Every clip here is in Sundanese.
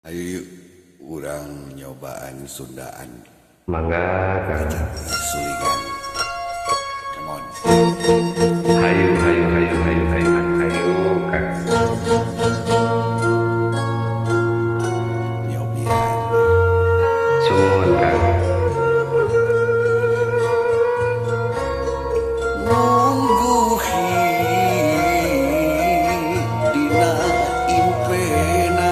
Ayo yuk, urang nyobaan Sundaan. Mangga Kang. Sulingan. Come on. Hayu hayu hayu hayu hayu hayu Kang. Nyobian. Sumuhun Kang. Mungguhi dina impenan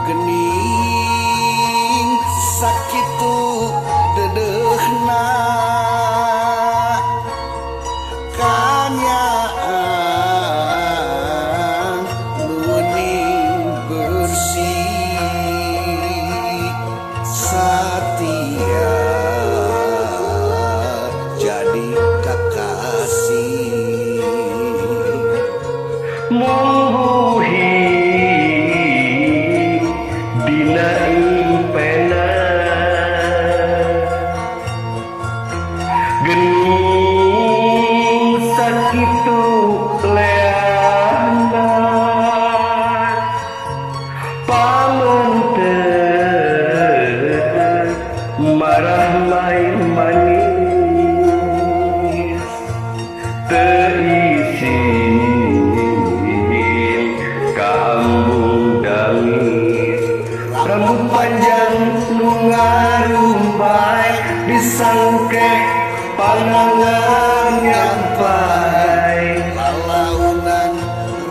gening sakitu dedehna kanyaan nuning bersih satia jadi kakasih. Mungguhi dina impenan gening sakitu leana pameunteu marah main manis teu isin kaambung damis rambut panjang nu ngarumpay disangkeh panangan nyampai. Lalaunan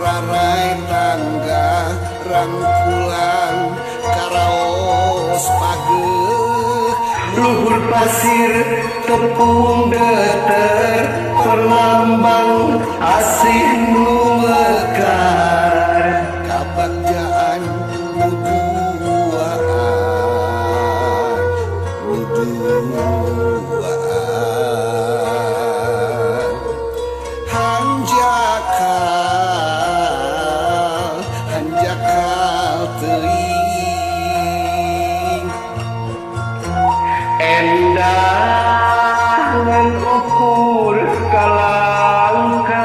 rarai tangga rangkulan karaos pageuh Luhur pasir tepung deter perlambang asih nu mekar. Kabagjaan nu duaan nu duaan hanjakal hanjakal teuing. Endah ngan ukur kalangkang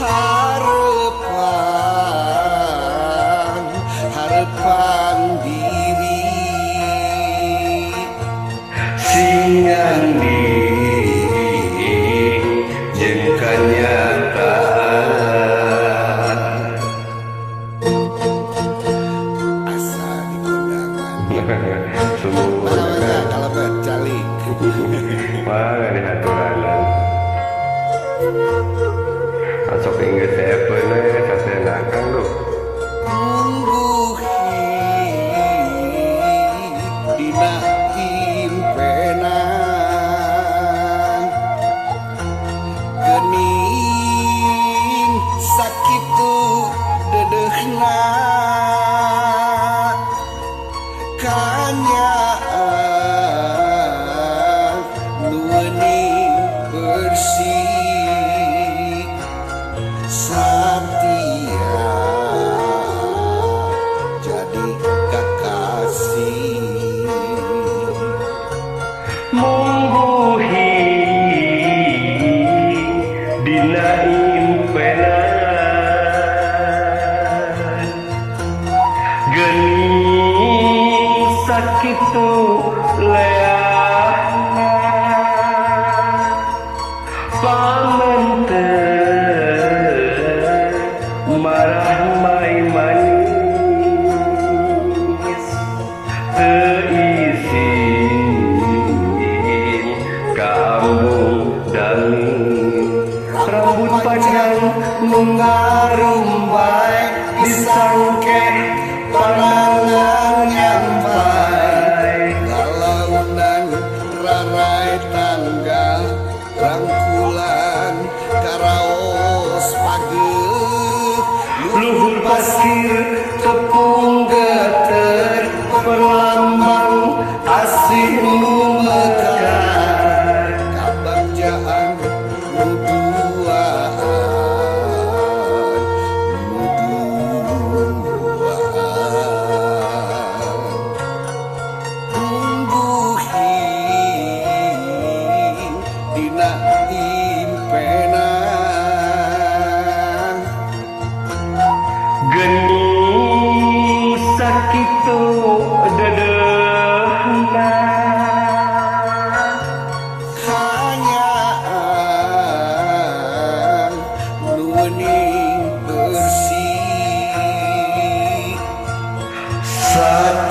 Harepan harepan diri sing nyanding jeung kanyataan. Asa di kondangan. Sumuhun Mana-mana Kang. kalebet calik. Mangga dihaturanan. Asok inggris sepen we sasena Kang duh. Mungguhi dina impenan gening sakitu dedehna kanyaan nu wening bersih satia jadi kakasih. Mungguhi dina impenan gening sakitu leahna pameunteu marah mai manis teu isin kaambung damis rambut panjang nu ngarumpay disangkeh panangan nyampai. Lalaunan rarai tangga rangkulan karaos pageuh Luhur pasir tepung geter perlambang asih nu mekar. Kabagjaan nu duaan nu duaan mungguhi dina impenan.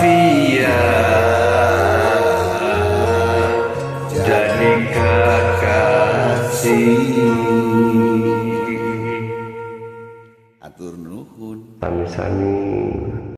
Satia jadi kakasih. Atur nuhun. Sami-sami.